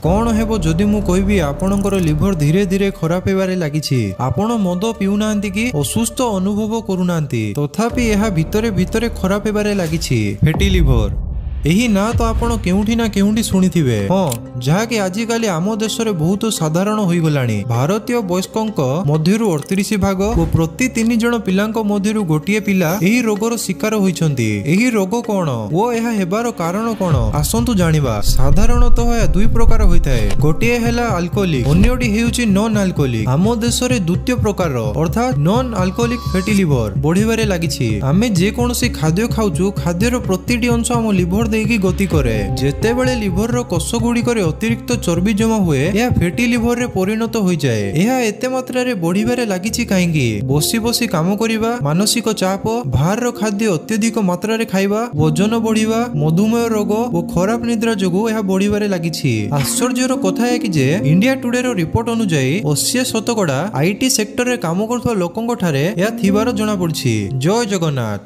କଣ ହେବ ଯଦି ମୁଁ କହିବି ଆପଣଙ୍କର ଲିଭର ଧୀରେ ଧୀରେ ଖରାପ ହେବାରେ ଲାଗିଛି? ଆପଣ ମଦ ପିଉନାହାନ୍ତି କି ଅସୁସ୍ଥ ଅନୁଭବ କରୁନାହାନ୍ତି, ତଥାପି ଏହା ଭିତରେ ଭିତରେ ଖରାପ ହେବାରେ ଲାଗିଛି। ଫେଟି ଲିଭର, ଏହି ନାଁ ତ ଆପଣ କେଉଁଠି ନା କେଉଁଠି ଶୁଣିଥିବେ। ହଁ, ଯାହାକି ଆଜିକାଲି ଆମ ଦେଶରେ ବହୁତ ସାଧାରଣ ହୋଇଗଲାଣି। ଭାରତୀୟ ବୟସ୍କଙ୍କ ମଧ୍ୟରୁ 38 ଭାଗ ଓ ପ୍ରତି 3 ଜଣ ପିଲାଙ୍କ ମଧ୍ୟରୁ ଗୋଟିଏ ପିଲା ଏହି ରୋଗର ଶିକାର ହୋଇଛନ୍ତି। ଏହି ରୋଗ କଣ ଓ ଏହା ହେବାର କାରଣ କଣ, ଆସନ୍ତୁ ଜାଣିବା। ସାଧାରଣତଃ ଏହା ଦୁଇ ପ୍ରକାର ହୋଇଥାଏ। ଗୋଟିଏ ହେଲା ଆଲକୋହଲିକ, ଅନ୍ୟଟି ହେଉଛି ନନ୍ ଆଲକୋହଲିକ। ଆମ ଦେଶରେ ଦ୍ୱିତୀୟ ପ୍ରକାରର ଅର୍ଥାତ୍ ନନ୍ ଆଲକୋହଲିକ ଫେଟି ଲିଭର ବଢିବାରେ ଲାଗିଛି। ଆମେ ଯେକୌଣସି ଖାଦ୍ୟ ଖାଉଛୁ, ଖାଦ୍ୟର ପ୍ରତିଟି ଅଂଶ ଆମ ଲିଭର ଦେଇକି ଗତି କରେ। ଯେତେବେଳେ ଲିଭରର କୋଷ ଗୁଡ଼ିକରେ ଅତିରିକ୍ତ ଚର୍ବି ଜମା ହୁଏ, ଏହା ଫେଟି ଲିଭରରେ ପରିଣତ ହୋଇଯାଏ। ଏହା ଏତେ ମାତ୍ରାରେ ବଢିବାରେ ଲାଗିଛି କାହିଁକି? ବସି ବସି କାମ କରିବା, ମାନସିକ ଚାପ, ବାହାରର ଖାଦ୍ୟ ଅତ୍ୟଧିକ ମାତ୍ରାରେ ଖାଇବା, ଓଜନ ବଢିବା, ମଧୁମେହ ରୋଗ ଓ ଖରାପ ନିଦ୍ରା ଯୋଗୁଁ ଏହା ବଢିବାରେ ଲାଗିଛି। ଆଶ୍ଚର୍ଯ୍ୟର କଥା ଏହା କି ଯେ ଇଣ୍ଡିଆ ଟୁଡେର ରିପୋର୍ଟ ଅନୁଯାୟୀ 80% IT ସେକ୍ଟରରେ କାମ କରୁଥିବା ଲୋକଙ୍କ ଠାରେ ଏହା ଥିବାର ଜଣାପଡିଛି। ଜୟ ଜଗନ୍ନାଥ।